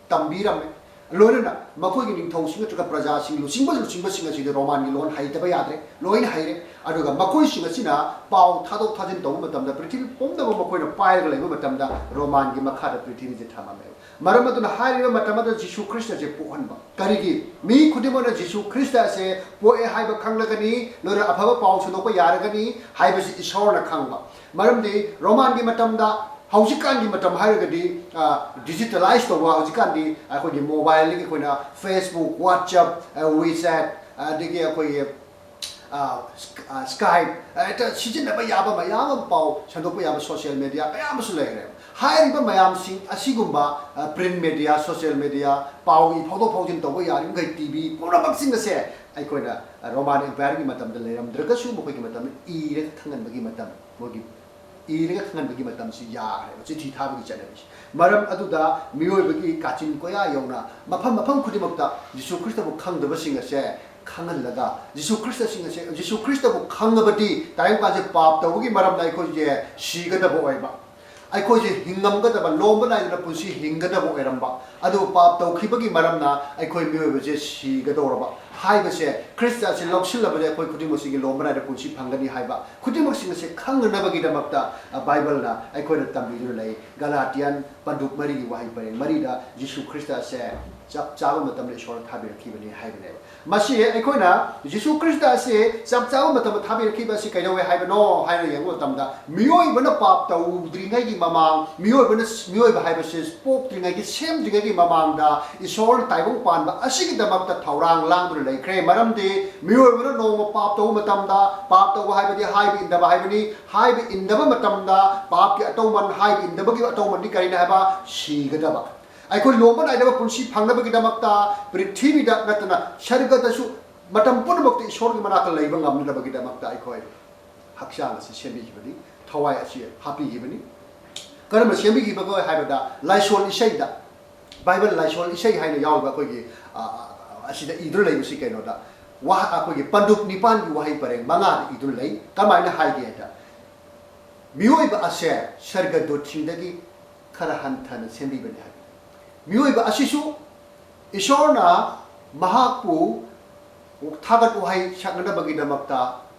ꯇꯝꯕꯤꯔꯝꯃꯦ꯫ ꯂꯣꯏꯅꯅ ꯃꯈꯣꯏꯒꯤ ꯅꯤꯡꯊꯧꯁꯤꯡ ꯅꯠꯇ꯭ꯔꯒ ꯄ꯭ꯔꯖꯥꯁꯤꯡ, ꯂꯨꯆꯤꯡꯕ ꯂꯨꯆꯤꯡꯕꯁꯤꯡ ꯑꯁꯤꯗꯤ ꯔꯣꯃꯥꯟꯒꯤ ꯂꯣꯟ ꯍꯩꯇꯕ ꯌꯥꯗ꯭ꯔꯦ, ꯂꯣꯏꯅ ꯍꯩꯔꯦ꯫ ꯑꯗꯨꯒ ꯃꯈꯣꯏꯁꯤꯡ ꯑꯁꯤꯅ ꯄꯥꯎ ꯊꯥꯗꯣꯛ ꯊꯥꯖꯤꯟ ꯇꯧꯕ ꯃꯇꯝꯗ ꯄ꯭ꯔꯤꯊꯤꯕꯤ ꯄꯨꯝꯅꯃꯛ ꯃꯈꯣꯏꯅ ꯄꯥꯏꯔꯒ ꯂꯩꯕ ꯃꯇꯝꯗ ꯔꯣꯃꯥꯟꯒꯤ ꯃꯈꯥꯗ ꯄ꯭ꯔꯤꯊꯤꯕꯤꯁꯦ ꯊꯝꯃꯝꯃꯦꯕ꯫ ꯃꯔꯝ ꯑꯗꯨꯅ ꯍꯥꯏꯔꯤꯕ ꯃꯇꯝ ꯑꯗꯨꯗ ꯖꯤꯁꯨ ꯈ꯭ꯔꯤꯁꯇꯁꯦ ꯄꯣꯛꯍꯟꯕ꯫ ꯀꯔꯤꯒꯤ? ꯃꯤ ꯈꯨꯗꯤꯡꯃꯛꯅ ꯖꯤꯁꯨ ꯈ꯭ꯔꯤꯁꯇ ꯑꯁꯦ ꯄꯣꯛꯑꯦ ꯍꯥꯏꯕ ꯈꯪꯂꯒꯅꯤ, ꯂꯣꯏꯅ ꯑꯐꯕ ꯄꯥꯎ ꯁꯟꯗꯣꯛꯄ ꯌꯥꯔꯒꯅꯤ ꯍꯥꯏꯕꯁꯤ ꯏꯁꯣꯔꯅ ꯈꯪꯕ꯫ ꯃꯔꯝꯗꯤ ꯔꯣꯃꯥꯟꯒꯤ ꯃꯇꯝꯗ, ꯍꯧꯖꯤꯛꯀꯥꯟꯒꯤ ꯃꯇꯝ ꯍꯥꯏꯔꯒꯗꯤ, ꯗꯤꯖꯤꯇꯦꯂꯥꯏꯁ ꯇꯧꯕ, ꯍꯧꯖꯤꯛꯀꯥꯟꯗꯤ ꯑꯩꯈꯣꯏꯒꯤ ꯃꯣꯕꯥꯏꯜꯗꯒꯤ ꯑꯩꯈꯣꯏꯅ Facebook, WhatsApp, WeChat, ꯑꯗꯒꯤ ꯑꯩꯈꯣꯏꯒꯤ Skype, ꯍꯦꯛꯇ ꯁꯤꯖꯤꯟꯅꯕ ꯌꯥꯕ ꯃꯌꯥꯝ ꯑꯃ, ꯄꯥꯎ ꯁꯟꯗꯣꯛꯄ ꯌꯥꯕ ꯁꯣꯁꯤꯌꯦꯜ ꯃꯦꯗꯤꯌꯥ ꯃꯌꯥꯝ ꯑꯃꯁꯨ ꯂꯩꯈ꯭ꯔꯦ꯫ ꯍꯥꯏꯔꯤꯕ ꯃꯌꯥꯝꯁꯤꯡ ꯑꯁꯤꯒꯨꯝꯕ, ꯄ꯭ꯔꯤꯟ ꯃꯦꯗꯤꯌꯥ, ꯁꯣꯁꯤꯌꯦꯜ ꯃꯦꯗꯤꯌꯥ, ꯄꯥꯎꯒꯤ ꯐꯥꯎꯗꯣꯛ ꯐꯥꯎꯖꯤꯟ ꯇꯧꯕ ꯌꯥꯔꯤꯕꯈꯩ ꯇꯤ ꯚꯤ, ꯄꯨꯝꯅꯃꯛꯁꯤꯡ ꯑꯁꯦ ꯑꯩꯈꯣꯏꯅ ꯔꯣꯃꯥꯟ ꯑꯦꯝꯄꯥꯌꯔꯒꯤ ꯃꯇꯝꯗ ꯂꯩꯔꯝꯗ꯭ꯔꯒꯁꯨ ꯃꯈꯣꯏꯒꯤ ꯃꯇꯝꯗ ꯏꯔꯒ ꯈꯪꯍꯟꯕꯒꯤ ꯃꯇꯝ, ꯃꯣꯏꯒꯤ ꯏꯔꯒ ꯈꯪꯍꯟꯕꯒꯤ ꯃꯇꯝꯁꯤ ꯌꯥꯈ꯭ꯔꯦꯕ, ꯆꯤꯊꯤ ꯊꯥꯕꯒꯤ ꯆꯠꯅꯕꯤꯁꯦ꯫ ꯃꯔꯝ ꯑꯗꯨꯗ ꯃꯤꯑꯣꯏꯕꯒꯤ ꯀꯥꯆꯤꯟ ꯀꯣꯌꯥ ꯌꯧꯅ ꯃꯐꯝ ꯃꯐꯝ ꯈꯨꯗꯤꯡꯃꯛꯇ ꯖꯤꯁꯨ ꯈ꯭ꯔꯤꯁꯇꯕꯨ ꯈꯪꯗꯕꯁꯤꯡ ꯑꯁꯦ ꯈꯪꯍꯜꯂꯒ, ꯖꯤꯁꯨ ꯈ꯭ꯔꯤꯁꯇꯁꯤꯡ ꯑꯁꯦ, ꯖꯤꯁꯨ ꯈ꯭ꯔꯤꯁꯇꯕꯨ ꯈꯪꯉꯕꯗꯤ ꯇꯥꯏꯕꯪꯄꯥꯟꯁꯦ ꯄꯥꯞ ꯇꯧꯕꯒꯤ ꯃꯔꯝꯅ ꯑꯩꯈꯣꯏꯁꯦ ꯁꯤꯒꯗꯕ ꯑꯣꯏꯕ, ꯑꯩꯈꯣꯏꯁꯦ ꯍꯤꯡꯉꯝꯒꯗꯕ, ꯂꯣꯝꯕ ꯅꯥꯏꯗꯅ ꯄꯨꯟꯁꯤ ꯍꯤꯡꯒꯗꯕ ꯑꯣꯏꯔꯝꯕ, ꯑꯗꯨꯕꯨ ꯄꯥꯞ ꯇꯧꯈꯤꯕꯒꯤ ꯃꯔꯝꯅ ꯑꯩꯈꯣꯏ ꯃꯤꯑꯣꯏꯕꯁꯦ ꯁꯤꯒꯗꯧꯔꯕ꯫ ꯍꯥꯏꯕꯁꯦ, ꯈ꯭ꯔꯤꯁꯇ ꯑꯁꯤ ꯂꯧꯁꯤꯜꯂꯕꯗꯤ ꯑꯩꯈꯣꯏ ꯈꯨꯗꯤꯡꯃꯛꯁꯤꯒꯤ ꯂꯣꯝꯕ ꯅꯥꯏꯗ ꯄꯨꯟꯁꯤ ꯐꯪꯒꯅꯤ ꯍꯥꯏꯕ ꯈꯨꯗꯤꯡꯃꯛꯁꯤꯡ ꯑꯁꯦ ꯈꯪꯅꯅꯕꯒꯤꯗꯃꯛꯇ, ꯑ, ꯕꯥꯏꯕꯜꯅ ꯑꯩꯈꯣꯏꯗ ꯇꯝꯕꯤꯗꯨꯅ ꯂꯩ꯫ ꯒꯂꯥꯇꯤꯌꯟ ꯄꯟꯗꯨꯞ ꯃꯔꯤꯒꯤ ꯋꯥꯍꯩ ꯄꯔꯦꯡ ꯃꯔꯤꯗ ꯖꯤꯁꯨ ꯈ꯭ꯔꯤꯁꯇ ꯑꯁꯦ ꯆꯞ ꯆꯥꯕ ꯃꯇꯝꯗ ꯏꯁꯣꯔꯅ ꯊꯥꯕꯤꯔꯛꯈꯤꯕꯅꯤ ꯍꯥꯏꯕꯅꯦꯕ꯫ ꯃꯁꯤ ꯑꯩꯈꯣꯏꯅ ꯖꯤꯁꯨ ꯈ꯭ꯔꯤꯁꯇ ꯑꯁꯤ ꯆꯞ ꯆꯥꯕ ꯃꯇꯝꯗ ꯊꯥꯕꯤꯔꯛꯈꯤꯕ ꯑꯁꯤ ꯀꯩꯗꯧꯋꯦ ꯍꯥꯏꯕꯅꯣ ꯍꯥꯏꯅ ꯌꯦꯡꯕ ꯃꯇꯝꯗ, ꯃꯤꯑꯣꯏꯕꯅ ꯄꯥꯞ ꯇꯧꯗ꯭ꯔꯤꯉꯩꯒꯤ ꯃꯃꯥꯡ, ꯃꯤꯑꯣꯏꯕꯅ, ꯃꯤꯑꯣꯏꯕ ꯍꯥꯏꯕꯁꯤ ꯄꯣꯛꯇ꯭ꯔꯤꯉꯩꯒꯤ, ꯁꯦꯝꯗ꯭ꯔꯤꯉꯩꯒꯤ ꯃꯃꯥꯡꯗ ꯏꯁꯣꯔꯅ ꯇꯥꯏꯕꯪ ꯄꯥꯟꯕ ꯑꯁꯤꯒꯤꯗꯃꯛꯇ ꯊꯧꯔꯥꯡ ꯂꯥꯡꯗꯨꯅ ꯂꯩꯈ꯭ꯔꯦ꯫ ꯃꯔꯝꯗꯤ ꯃꯤꯑꯣꯏꯕꯅ ꯅꯣꯡꯃ ꯄꯥꯞ ꯇꯧꯕ ꯃꯇꯝꯗ, ꯄꯥꯞ ꯇꯧꯕ ꯍꯥꯏꯕꯗꯤ ꯍꯥꯏꯕ ꯏꯟꯗꯕ ꯍꯥꯏꯕꯅꯤ꯫ ꯍꯥꯏꯕ ꯏꯟꯗꯕ ꯃꯇꯝꯗ ꯄꯥꯞꯀꯤ ꯑꯇꯧꯃꯟ, ꯍꯥꯏꯕ ꯏꯟꯗꯕꯒꯤ ꯑꯇꯧꯃꯟꯗꯤ ꯀꯔꯤꯅꯤ ꯍꯥꯏꯕ? ꯁꯤꯒꯗꯕ꯫ ꯑꯩꯈꯣꯏ ꯂꯣꯝꯕ ꯅꯥꯏꯗꯕ ꯄꯨꯟꯁꯤ ꯐꯪꯅꯕꯒꯤꯗꯃꯛꯇ ꯄ꯭ꯔꯤꯊꯤꯕꯤꯗ ꯅꯠꯇꯅ ꯁꯔꯒꯗꯁꯨ ꯃꯇꯝ ꯄꯨꯝꯅꯃꯛꯇ ꯏꯁꯣꯔꯒꯤ ꯃꯅꯥꯛꯇ ꯂꯩꯕ ꯉꯝꯅꯅꯕꯒꯤꯗꯃꯛꯇ ꯑꯩꯈꯣꯏ ꯍꯛꯆꯥꯡ ꯑꯁꯤ ꯁꯦꯝꯕꯤꯈꯤꯕꯅꯤ, ꯊꯋꯥꯏ ꯑꯁꯤ ꯍꯥꯞꯄꯤꯈꯤꯕꯅꯤ꯫ ꯀꯔꯝꯅ ꯁꯦꯝꯕꯤꯈꯤꯕꯒꯦ ꯍꯥꯏꯕꯗ, ꯂꯥꯏꯁꯣꯟ ꯏꯁꯩꯗ, ꯕꯥꯏꯕꯜ ꯂꯥꯏꯁꯣꯟ ꯏꯁꯩ ꯍꯥꯏꯅ ꯌꯥꯎꯔꯤꯕ ꯑꯩꯈꯣꯏꯒꯤ, ꯑ, ꯑ, ꯑꯁꯤꯗ ꯏꯗꯨꯅ ꯂꯩꯕꯁꯤ ꯀꯩꯅꯣꯗ, ꯋꯥꯍ-, ꯑꯩꯈꯣꯏꯒꯤ ꯄꯟꯗꯨꯞ ꯅꯤꯄꯥꯟꯒꯤ ꯋꯥꯍꯩ ꯄꯔꯦꯡ ꯃꯉꯥꯗ ꯏꯗꯨꯅ ꯂꯩ꯫ ꯀꯃꯥꯏꯅ ꯍꯥꯏꯒꯦ ꯍꯥꯏꯗ, ꯃꯤꯑꯣꯏꯕ ꯑꯁꯦ ꯁꯔꯒꯗꯨꯠꯁꯤꯡꯗꯒꯤ ꯈꯔ ꯍꯟꯊꯅ ꯁꯦꯝꯕꯤꯕꯅꯤ ꯍꯥꯏ꯫ ꯃꯤꯑꯣꯏꯕ ꯑꯁꯤꯁꯨ ꯏꯁꯣꯔꯅ ꯃꯍꯥꯛꯄꯨ ꯊꯥꯒꯠ ꯋꯥꯍꯩ ꯁꯛꯅꯅꯕꯒꯤꯗꯃꯛꯇ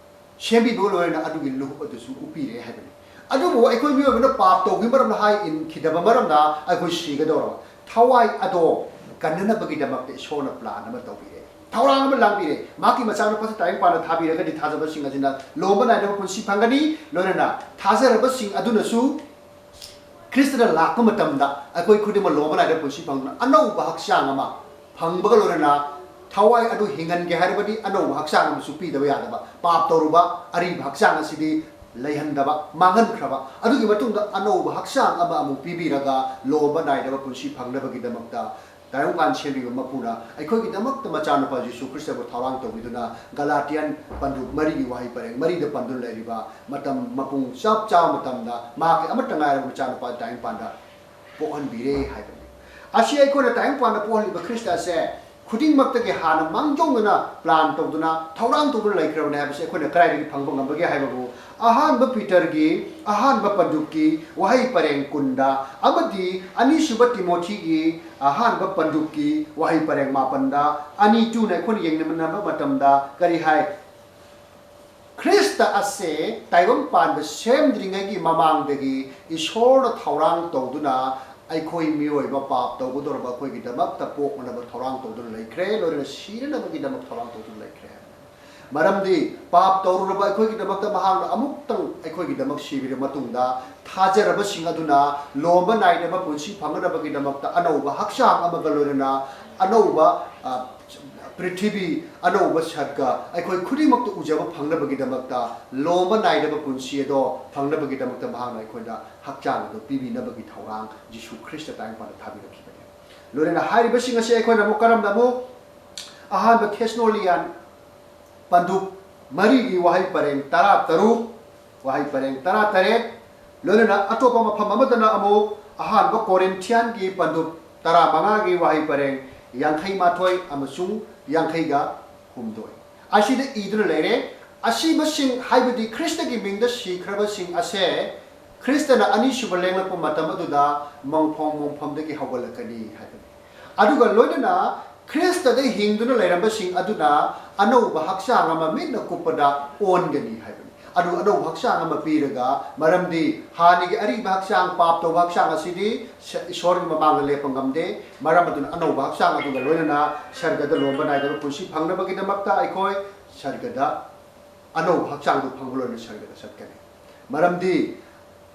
ꯁꯦꯝꯕꯤꯕꯒ ꯂꯣꯏꯅꯅ ꯑꯗꯨꯒꯤ ꯂꯨꯍꯨꯞ ꯑꯗꯨꯁꯨ ꯎꯞꯄꯤꯔꯦ ꯍꯥꯏꯕꯅꯤ꯫ ꯑꯗꯨꯕꯨ ꯑꯩꯈꯣꯏ ꯃꯤꯑꯣꯏꯕꯅ ꯄꯥꯞ ꯇꯧꯈꯤꯕ ꯃꯔꯝꯅ, ꯍꯥꯏ ꯏꯟꯈꯤꯗꯕ ꯃꯔꯝꯅ ꯑꯩꯈꯣꯏ ꯁꯤꯒꯗꯧꯔꯕ꯫ ꯊꯋꯥꯏ ꯑꯗꯣ ꯀꯟꯅꯅꯕꯒꯤꯗꯃꯛꯇ ꯏꯁꯣꯔꯅ ꯄ꯭ꯂꯥꯟ ꯑꯃ ꯇꯧꯕꯤꯔꯦ, ꯊꯧꯔꯥꯡ ꯑꯃ ꯂꯥꯡꯕꯤꯔꯦ꯫ ꯃꯍꯥꯛꯀꯤ ꯃꯆꯥꯅꯨꯄꯥꯁꯤ ꯇꯥꯏꯕꯪ ꯄꯥꯟꯗ ꯊꯥꯕꯤꯔꯒꯗꯤ ꯊꯥꯖꯕꯁꯤꯡ ꯑꯁꯤꯅ ꯂꯣꯝꯕ ꯅꯥꯏꯗꯕ ꯄꯨꯟꯁꯤ ꯐꯪꯒꯅꯤ꯫ ꯂꯣꯏꯅꯅ ꯊꯥꯖꯔꯕꯁꯤꯡ ꯑꯗꯨꯅꯁꯨ ꯈ꯭ꯔꯤꯁꯇꯗ ꯂꯥꯛꯄ ꯃꯇꯝꯗ ꯑꯩꯈꯣꯏ ꯈꯨꯗꯤꯡꯃꯛ ꯂꯣꯝꯕ ꯅꯥꯏꯗꯕ ꯄꯨꯟꯁꯤ ꯐꯪꯗꯨꯅ ꯑꯅꯧꯕ ꯍꯛꯆꯥꯡ ꯑꯃ ꯐꯪꯕꯒ ꯂꯣꯏꯅꯅ ꯊꯋꯥꯏ ꯑꯗꯨ ꯍꯤꯡꯍꯟꯒꯦ ꯍꯥꯏꯔꯕꯗꯤ ꯑꯅꯧꯕ ꯍꯛꯆꯥꯡ ꯑꯃꯁꯨ ꯄꯤꯗꯕ ꯌꯥꯗꯕ꯫ ꯄꯥꯞ ꯇꯧꯔꯨꯕ ꯑꯔꯤꯕ ꯍꯛꯆꯥꯡ ꯑꯁꯤꯗꯤ ꯂꯩꯍꯟꯗꯕ, ꯃꯥꯡꯍꯟꯈ꯭ꯔꯕ꯫ ꯑꯗꯨꯒꯤ ꯃꯇꯨꯡꯗ ꯑꯅꯧꯕ ꯍꯛꯆꯥꯡ ꯑꯃ ꯑꯃꯨꯛ ꯄꯤꯕꯤꯔꯒ ꯂꯣꯝꯕ ꯅꯥꯏꯗꯕ ꯄꯨꯟꯁꯤ ꯐꯪꯅꯕꯒꯤꯗꯃꯛꯇ ꯇꯥꯏꯕꯪꯄꯥꯟ ꯁꯦꯝꯕꯤꯕ ꯃꯄꯨꯅ ꯑꯩꯈꯣꯏꯒꯤꯗꯃꯛꯇ ꯃꯆꯥꯅꯨꯄꯥ ꯖꯤꯁꯨ ꯈ꯭ꯔꯤꯁꯇꯕꯨ ꯊꯧꯔꯥꯡ ꯇꯧꯕꯤꯗꯨꯅ ꯒꯂꯥꯇꯤꯌꯟ ꯄꯟꯗꯨꯞ ꯃꯔꯤꯒꯤ ꯋꯥꯍꯩ ꯄꯔꯦꯡ ꯃꯔꯤꯗ ꯄꯟꯗꯨꯅ ꯂꯩꯔꯤꯕ ꯃꯇꯝ ꯃꯄꯨꯡ ꯆꯞ ꯆꯥꯕ ꯃꯇꯝꯗ ꯃꯍꯥꯛꯀꯤ ꯑꯃꯠꯇ ꯉꯥꯏꯔꯕ ꯃꯆꯥꯅꯨꯄꯥ ꯇꯥꯏꯕꯪꯄꯥꯟꯗ ꯄꯣꯛꯍꯟꯕꯤꯔꯦ ꯍꯥꯏꯕꯅꯤ꯫ ꯑꯁꯤ ꯑꯩꯈꯣꯏꯅ ꯇꯥꯏꯕꯪꯄꯥꯟꯗ ꯄꯣꯛꯍꯜꯂꯤꯕ ꯈ꯭ꯔꯤꯁꯇ ꯑꯁꯦ ꯈꯨꯗꯤꯡꯃꯛꯇꯒꯤ ꯍꯥꯟꯅ ꯃꯥꯡꯖꯧꯅꯅ plan ꯇꯧꯗꯨꯅ ꯊꯧꯔꯥꯡ ꯇꯧꯗꯨꯅ ꯂꯩꯈ꯭ꯔꯕꯅꯦ ꯍꯥꯏꯕꯁꯤ ꯑꯩꯈꯣꯏꯅ ꯀꯗꯥꯏꯗꯒꯤ ꯐꯪꯕ ꯉꯝꯕꯒꯦ ꯍꯥꯏꯕꯕꯨ, ꯑꯍꯥꯟꯕ ꯄꯤꯇꯔꯒꯤ ꯑꯍꯥꯟꯕ ꯄꯟꯗꯨꯞꯀꯤ ꯋꯥꯍꯩ ꯄꯔꯦꯡ ꯀꯨꯟꯗ ꯑꯃꯗꯤ ꯑꯅꯤꯁꯨꯕ ꯇꯤꯃꯣꯊꯤꯒꯤ ꯑꯍꯥꯟꯕ ꯄꯟꯗꯨꯞꯀꯤ ꯋꯥꯍꯩ ꯄꯔꯦꯡ ꯃꯥꯄꯟꯗ, ꯑꯅꯤ ꯇꯨꯅ ꯑꯩꯈꯣꯏꯅ ꯌꯦꯡꯅꯕ ꯃꯇꯝꯗ ꯀꯔꯤ ꯍꯥꯏ? ꯈ꯭ꯔꯤꯁꯇ ꯑꯁꯦ ꯇꯥꯏꯕꯪ ꯄꯥꯟꯕ ꯁꯦꯝꯗ꯭ꯔꯤꯉꯩꯒꯤ ꯃꯃꯥꯡꯗꯒꯤ ꯏꯁꯣꯔꯅ ꯊꯧꯔꯥꯡ ꯇꯧꯗꯨꯅ ꯑꯩꯈꯣꯏ ꯃꯤꯑꯣꯏꯕ ꯄꯥꯞ ꯇꯧꯒꯗꯧꯔꯕ ꯑꯩꯈꯣꯏꯒꯤꯗꯃꯛꯇ ꯄꯣꯛꯅꯅꯕ ꯊꯧꯔꯥꯡ ꯇꯧꯗꯨꯅ ꯂꯩꯈ꯭ꯔꯦ, ꯂꯣꯏꯅꯅ ꯁꯤꯅꯅꯕꯒꯤꯗꯃꯛ ꯊꯧꯔꯥꯡ ꯇꯧꯗꯨꯅ ꯂꯩꯈ꯭ꯔꯦ꯫ ꯃꯔꯝꯗꯤ ꯄꯥꯞ ꯇꯧꯔꯨꯔꯕ ꯑꯩꯈꯣꯏꯒꯤꯗꯃꯛꯇ ꯃꯍꯥꯛꯅ ꯑꯃꯨꯛꯇꯪ ꯑꯩꯈꯣꯏꯒꯤꯗꯃꯛ ꯁꯤꯕꯤꯔꯕ ꯃꯇꯨꯡꯗ, ꯊꯥꯖꯔꯕꯁꯤꯡ ꯑꯗꯨꯅ ꯂꯣꯝꯕ ꯅꯥꯏꯗꯕ ꯄꯨꯟꯁꯤ ꯐꯪꯅꯅꯕꯒꯤꯗꯃꯛꯇ ꯑꯅꯧꯕ ꯍꯛꯆꯥꯡ ꯑꯃꯒ ꯂꯣꯏꯅꯅ ꯑꯅꯧꯕ, ꯑ, ꯄ꯭ꯔꯤꯊꯤꯕꯤ, ꯑꯅꯧꯕ ꯁꯔꯒ ꯑꯩꯈꯣꯏ ꯈꯨꯗꯤꯡꯃꯛꯇ ꯎꯖꯕ ꯐꯪꯅꯕꯒꯤꯗꯃꯛꯇ, ꯂꯣꯝꯕ ꯅꯥꯏꯗꯕ ꯄꯨꯟꯁꯤ ꯑꯗꯣ ꯐꯪꯅꯕꯒꯤꯗꯃꯛꯇ ꯃꯍꯥꯛꯅ ꯑꯩꯈꯣꯏꯗ ꯍꯛꯆꯥꯡ ꯑꯗꯨ ꯄꯤꯕꯤꯅꯕꯒꯤ ꯊꯧꯔꯥꯡ ꯖꯤꯁꯨ ꯈ꯭ꯔꯤꯁꯇ ꯇꯥꯏꯕꯪꯄꯥꯟꯗ ꯊꯥꯕꯤꯔꯛꯈꯤꯕꯅꯤ꯫ ꯂꯣꯏꯅꯅ ꯍꯥꯏꯔꯤꯕꯁꯤꯡ ꯑꯁꯤ ꯑꯩꯈꯣꯏꯅ ꯑꯃꯨꯛ ꯀꯔꯝꯅ ꯑꯃꯨꯛ ꯑꯍꯥꯟꯕ ꯊꯦꯁꯅꯣꯂꯤꯌꯥꯟ ꯄꯟꯗꯨꯞ ꯃꯔꯤꯒꯤ ꯋꯥꯍꯩ ꯄꯔꯦꯡ ꯇꯔꯥ ꯇꯔꯨꯛ, ꯋꯥꯍꯩ ꯄꯔꯦꯡ ꯇꯔꯥ ꯇꯔꯦꯠ, ꯂꯣꯏꯅꯅ ꯑꯇꯣꯞꯄ ꯃꯐꯝ ꯑꯃꯗꯅ ꯑꯃꯨꯛ ꯑꯍꯥꯟꯕ ꯀꯣꯔꯤꯟꯊꯤꯌꯥꯟꯒꯤ ꯄꯟꯗꯨꯞ ꯇꯔꯥ ꯃꯉꯥꯒꯤ ꯋꯥꯍꯩ ꯄꯔꯦꯡ ꯌꯥꯡꯈꯩ ꯃꯥꯊꯣꯏ ꯑꯃꯁꯨꯡ ꯌꯥꯡꯈꯩꯒ ꯍꯨꯝꯗꯣꯏ ꯑꯁꯤꯗ ꯏꯗꯨꯅ ꯂꯩꯔꯦ꯫ ꯑꯁꯤꯕꯁꯤꯡ, ꯍꯥꯏꯕꯗꯤ ꯈ꯭ꯔꯤꯁꯇꯒꯤ ꯃꯤꯡꯗ ꯁꯤꯈ꯭ꯔꯕꯁꯤꯡ ꯑꯁꯦ ꯈ꯭ꯔꯤꯁꯇꯅ ꯑꯅꯤꯁꯨꯕ ꯂꯦꯡꯂꯛꯄ ꯃꯇꯝ ꯑꯗꯨꯗ ꯃꯣꯡꯐꯝ ꯃꯣꯡꯐꯝꯗꯒꯤ ꯍꯧꯒꯠꯂꯛꯀꯅꯤ ꯍꯥꯏꯕꯅꯤ꯫ ꯑꯗꯨꯒ ꯂꯣꯏꯅꯅ ꯈ꯭ꯔꯤꯁꯇꯗ ꯍꯤꯡꯗꯨꯅ ꯂꯩꯔꯝꯕꯁꯤꯡ ꯑꯗꯨꯅ ꯑꯅꯧꯕ ꯍꯛꯆꯥꯡ ꯑꯃ ꯃꯤꯠꯅ ꯀꯨꯞꯄꯗ ꯑꯣꯟꯒꯅꯤ ꯍꯥꯏꯕꯅꯤ꯫ ꯑꯗꯨ ꯑꯅꯧꯕ ꯍꯛꯆꯥꯡ ꯑꯃ ꯄꯤꯔꯒ, ꯃꯔꯝꯗꯤ ꯍꯥꯟꯅꯒꯤ ꯑꯔꯤꯕ ꯍꯛꯆꯥꯡ, ꯄꯥꯞ ꯇꯧꯕ ꯍꯛꯆꯥꯡ ꯑꯁꯤꯗꯤ ꯁ-, ꯏꯁꯣꯔꯒꯤ ꯃꯃꯥꯡꯗ ꯂꯦꯞꯄ ꯉꯝꯗꯦ꯫ ꯃꯔꯝ ꯑꯗꯨꯅ ꯑꯅꯧꯕ ꯍꯛꯆꯥꯡ ꯑꯗꯨꯒ ꯂꯣꯏꯅꯅ ꯁꯔꯒꯗ ꯂꯣꯝꯕ ꯅꯥꯏꯗꯕ ꯄꯨꯟꯁꯤ ꯐꯪꯅꯕꯒꯤꯗꯃꯛꯇ ꯑꯩꯈꯣꯏ ꯁꯔꯒꯗ ꯑꯅꯧꯕ ꯍꯛꯆꯥꯡꯗꯨ ꯐꯪꯕ ꯂꯣꯏꯅ ꯁꯔꯒꯗ ꯆꯠꯀꯅꯤ꯫ ꯃꯔꯝꯗꯤ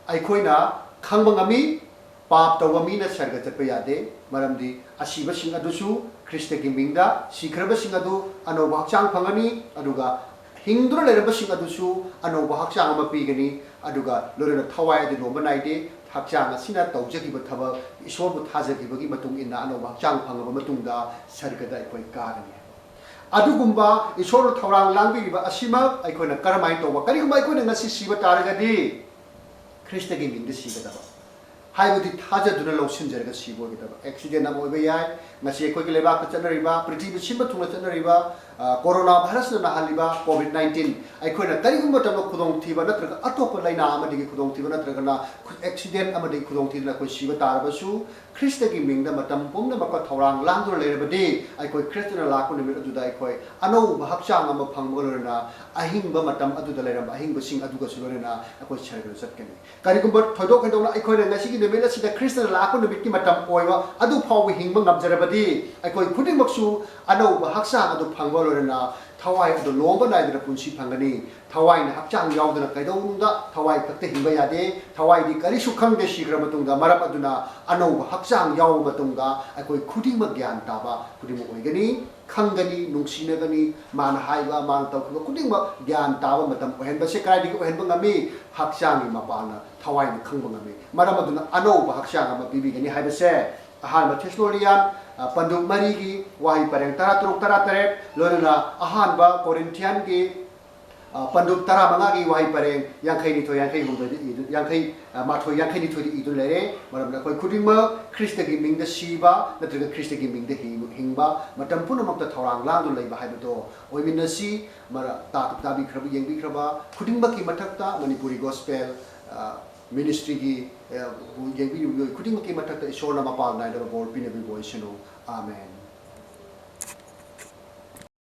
ꯑꯩꯈꯣꯏꯅ ꯈꯪꯕ ꯉꯝꯃꯤ, ꯄꯥꯞ ꯇꯧꯕ ꯃꯤꯅ ꯁꯔꯒ ꯆꯠꯄ ꯌꯥꯗꯦ꯫ ꯃꯔꯝꯗꯤ ꯑꯁꯤꯕꯁꯤꯡ ꯑꯗꯨꯁꯨ ꯈ꯭ꯔꯤꯁꯇꯒꯤ ꯃꯤꯡꯗ ꯁꯤꯈ꯭ꯔꯕꯁꯤꯡ ꯑꯗꯨ ꯑꯅꯧꯕ ꯍꯛꯆꯥꯡ ꯐꯪꯒꯅꯤ, ꯑꯗꯨꯒ ꯍꯤꯡꯗꯨꯅ ꯂꯩꯔꯕꯁꯤꯡ ꯑꯗꯨꯁꯨ ꯑꯅꯧꯕ ꯍꯛꯆꯥꯡ ꯑꯃ ꯄꯤꯒꯅꯤ, ꯑꯗꯨꯒ ꯂꯣꯏꯅꯅ ꯊꯋꯥꯏ ꯑꯗꯨ ꯂꯣꯝꯕ ꯅꯥꯏꯗꯦ꯫ ꯍꯛꯆꯥꯡ ꯑꯁꯤꯅ ꯇꯧꯖꯈꯤꯕ ꯊꯕꯛ, ꯏꯁꯣꯔꯕꯨ ꯊꯥꯖꯈꯤꯕꯒꯤ ꯃꯇꯨꯡ ꯏꯟꯅ ꯑꯅꯧꯕ ꯍꯛꯆꯥꯡ ꯐꯪꯉꯕ ꯃꯇꯨꯡꯗ ꯁꯔꯒꯗ ꯑꯩꯈꯣꯏ ꯀꯥꯒꯅꯤ꯫ ꯑꯗꯨꯒꯨꯝꯕ ꯏꯁꯣꯔꯅ ꯊꯧꯔꯥꯡ ꯂꯥꯡꯕꯤꯔꯤꯕ ꯑꯁꯤꯃꯛ ꯑꯩꯈꯣꯏꯅ ꯀꯔꯝꯍꯥꯏꯅ ꯇꯧꯕ? ꯀꯔꯤꯒꯨꯝꯕ ꯑꯩꯈꯣꯏꯅ ꯉꯁꯤ ꯁꯤꯕ ꯇꯥꯔꯒꯗꯤ, ꯈ꯭ꯔꯤꯁꯇꯒꯤ ꯃꯤꯡꯗ ꯁꯤꯒꯗꯕ꯫ ꯍꯥꯏꯕꯗꯤ ꯊꯥꯖꯗꯨꯅ ꯂꯧꯁꯤꯟꯖꯔꯒ ꯁꯤꯕ ꯑꯣꯏꯒꯗꯕ꯫ ꯑꯦꯛꯁꯤꯗꯦꯟ ꯑꯃ ꯑꯣꯏꯕ ꯌꯥꯏ꯫ ꯉꯁꯤ ꯑꯩꯈꯣꯏꯒꯤ ꯂꯩꯕꯥꯛꯇ ꯆꯠꯅꯔꯤꯕ, ꯄ꯭ꯔꯤꯊꯤꯕꯤ ꯁꯤꯟꯕ ꯊꯨꯡꯅ ꯆꯠꯅꯔꯤꯕ, ꯑ, ꯀꯣꯔꯣꯅꯥ ꯚꯥꯏꯔꯁꯅ ꯅꯥꯍꯜꯂꯤꯕ ꯀꯣꯚꯤꯗ ꯅꯥꯏꯟꯇꯤꯟ, ꯑꯩꯈꯣꯏꯅ ꯀꯔꯤꯒꯨꯝꯕ ꯃꯇꯝꯗ ꯈꯨꯗꯣꯡꯊꯤꯕ ꯅꯠꯇ꯭ꯔꯒ ꯑꯇꯣꯞꯄ ꯂꯥꯏꯅꯥ ꯑꯃꯗꯒꯤ ꯈꯨꯗꯣꯡꯊꯤꯕ ꯅꯠꯇ꯭ꯔꯒꯅ ꯈꯨ-, ꯑꯦꯛꯁꯤꯗꯦꯟ ꯑꯃꯗꯒꯤ ꯈꯨꯗꯣꯡꯊꯤꯗꯨꯅ ꯑꯩꯈꯣꯏ ꯁꯤꯕ ꯇꯥꯔꯕꯁꯨ, ꯈ꯭ꯔꯤꯁꯇꯒꯤ ꯃꯤꯡꯗ ꯃꯇꯝ ꯄꯨꯝꯅꯃꯛꯇ ꯊꯧꯔꯥꯡ ꯂꯥꯡꯗꯨꯅ ꯂꯩꯔꯕꯗꯤ, ꯑꯩꯈꯣꯏ ꯈ꯭ꯔꯤꯁꯇꯅ ꯂꯥꯛꯄ ꯅꯨꯃꯤꯠ ꯑꯗꯨꯗ ꯑꯩꯈꯣꯏ ꯑꯅꯧꯕ ꯍꯛꯆꯥꯡ ꯑꯃ ꯐꯪꯕꯒ ꯂꯣꯏꯅꯅ ꯑꯍꯤꯡꯕ ꯃꯇꯝ ꯑꯗꯨꯗ ꯂꯩꯔꯝꯕ ꯑꯍꯤꯡꯕꯁꯤꯡ ꯑꯗꯨꯒꯁꯨ ꯂꯣꯏꯅꯅ ꯑꯩꯈꯣꯏ ꯁꯔꯒꯗ ꯆꯠꯀꯅꯤ꯫ ꯀꯔꯤꯒꯨꯝꯕ ꯊꯣꯏꯗꯣꯛ ꯍꯦꯟꯗꯣꯛꯅ ꯑꯩꯈꯣꯏꯅ ꯉꯁꯤꯒꯤ ꯅꯨꯃꯤꯠ ꯑꯁꯤꯗ ꯈ꯭ꯔꯤꯁꯇꯅ ꯂꯥꯛꯄ ꯅꯨꯃꯤꯠꯀꯤ ꯃꯇꯝ ꯑꯣꯏꯕ ꯑꯗꯨ ꯐꯥꯎꯕ ꯍꯤꯡꯕ ꯉꯝꯖꯔꯕꯗꯤ, ꯑꯩꯈꯣꯏ ꯈꯨꯗꯤꯡꯃꯛꯁꯨ ꯑꯅꯧꯕ ꯍꯛꯆꯥꯡ ꯑꯗꯨ ꯐꯪꯕ ꯂꯣꯏꯅꯅ ꯊꯋꯥꯏ ꯑꯗꯨ ꯂꯣꯝꯕ ꯅꯥꯏꯗꯅ ꯄꯨꯟꯁꯤ ꯐꯪꯒꯅꯤ꯫ ꯊꯋꯥꯏꯅ ꯍꯛꯆꯥꯡ ꯌꯥꯎꯗꯅ ꯀꯩꯗꯧꯅꯨꯡꯗ ꯊꯋꯥꯏ ꯈꯛꯇ ꯍꯤꯡꯕ ꯌꯥꯗꯦ꯫ ꯊꯋꯥꯏꯗꯤ ꯀꯔꯤꯁꯨ ꯈꯪꯗꯦ ꯁꯤꯈ꯭ꯔ ꯃꯇꯨꯡꯗ꯫ ꯃꯔꯝ ꯑꯗꯨꯅ ꯑꯅꯧꯕ ꯍꯛꯆꯥꯡ ꯌꯥꯎꯕ ꯃꯇꯨꯡꯗ ꯑꯩꯈꯣꯏ ꯈꯨꯗꯤꯡꯃꯛ ꯒ꯭ꯌꯥꯟ ꯇꯥꯕ ꯈꯨꯗꯤꯡꯃꯛ ꯑꯣꯏꯒꯅꯤ꯫ ꯈꯪꯒꯅꯤ, ꯅꯨꯡꯁꯤꯅꯒꯅꯤ, ꯃꯥꯅ ꯍꯥꯏꯕ, ꯃꯥꯅ ꯇꯧꯈꯤꯕ ꯈꯨꯗꯤꯡꯃꯛ ꯒ꯭ꯌꯥꯟ ꯇꯥꯕ ꯃꯇꯝ ꯑꯣꯏꯍꯟꯕꯁꯦ ꯀꯗꯥꯏꯗꯒꯤ ꯑꯣꯏꯍꯟꯕ ꯉꯝꯃꯤ? ꯍꯛꯆꯥꯡꯒꯤ ꯃꯄꯥꯟꯅ ꯊꯋꯥꯏꯅ ꯈꯪꯕ ꯉꯝꯃꯤ꯫ ꯃꯔꯝ ꯑꯗꯨꯅ ꯑꯅꯧꯕ ꯍꯛꯆꯥꯡ ꯑꯃ ꯄꯤꯕꯤꯒꯅꯤ ꯍꯥꯏꯕꯁꯦ ꯑꯍꯥꯟꯕ ꯊꯦꯁꯂꯣꯅꯤꯌꯥꯟ, ꯑ, ꯄꯟꯗꯨꯞ ꯃꯔꯤꯒꯤ ꯋꯥꯍꯩ ꯄꯔꯦꯡ ꯇꯔꯥ ꯇꯔꯨꯛ, ꯇꯔꯥ ꯇꯔꯦꯠ, ꯂꯣꯏꯅꯅ ꯑꯍꯥꯟꯕ ꯀꯣꯔꯤꯟꯊꯤꯌꯥꯟꯒꯤ, ꯑ, ꯄꯟꯗꯨꯞ ꯇꯔꯥꯃꯉꯥꯒꯤ ꯋꯥꯍꯩ ꯄꯔꯦꯡ ꯌꯥꯡꯈꯩꯅꯤꯊꯣꯏ, ꯌꯥꯡꯈꯩ ꯍꯨꯝꯗꯣꯏꯗ ꯏꯗꯨ-, ꯌꯥꯡꯈꯩ, ꯑ, ꯃꯥꯊꯣꯏ, ꯌꯥꯡꯈꯩꯅꯤꯊꯣꯏꯗ ꯏꯗꯨꯅ ꯂꯩꯔꯦ꯫ ꯃꯔꯝꯗꯤ ꯑꯩꯈꯣꯏ ꯈꯨꯗꯤꯡꯃꯛ ꯈ꯭ꯔꯤꯁꯇꯒꯤ ꯃꯤꯡꯗ ꯁꯤꯕ ꯅꯠꯇ꯭ꯔꯒ ꯈ꯭ꯔꯤꯁꯇꯒꯤ ꯃꯤꯡꯗ ꯍꯤꯡ-, ꯍꯤꯡꯕ, ꯃꯇꯝ ꯄꯨꯝꯅꯃꯛꯇ ꯊꯧꯔꯥꯡ ꯂꯥꯡꯗꯨꯅ ꯂꯩꯕ ꯍꯥꯏꯕꯗꯣ ꯑꯣꯏꯃꯤꯟꯅꯁꯤ꯫ ꯃꯔ-, ꯇꯥ-, ꯇꯥꯕꯤꯈ꯭ꯔꯕ, ꯌꯦꯡꯕꯤꯈ꯭ꯔꯕ ꯈꯨꯗꯤꯡꯃꯛꯀꯤ ꯃꯊꯛꯇ ꯃꯅꯤꯄꯨꯔꯤ ꯒꯣꯁꯄꯦꯜ, ꯑ, ꯃꯤꯅꯤꯁꯇ꯭ꯔꯤꯒꯤ, ꯑ, ꯌꯦꯡꯕꯤꯔꯤꯕ ꯃꯤꯑꯣꯏ ꯈꯨꯗꯤꯡꯃꯛꯀꯤ ꯃꯊꯛꯇ ꯏꯁꯣꯔꯅ ꯃꯄꯥꯜ ꯅꯥꯏꯗꯕ ꯕꯣꯔ ꯄꯤꯅꯕꯤꯕ ꯑꯣꯏꯁꯅꯨ꯫ ꯑꯥꯃꯦꯟ꯫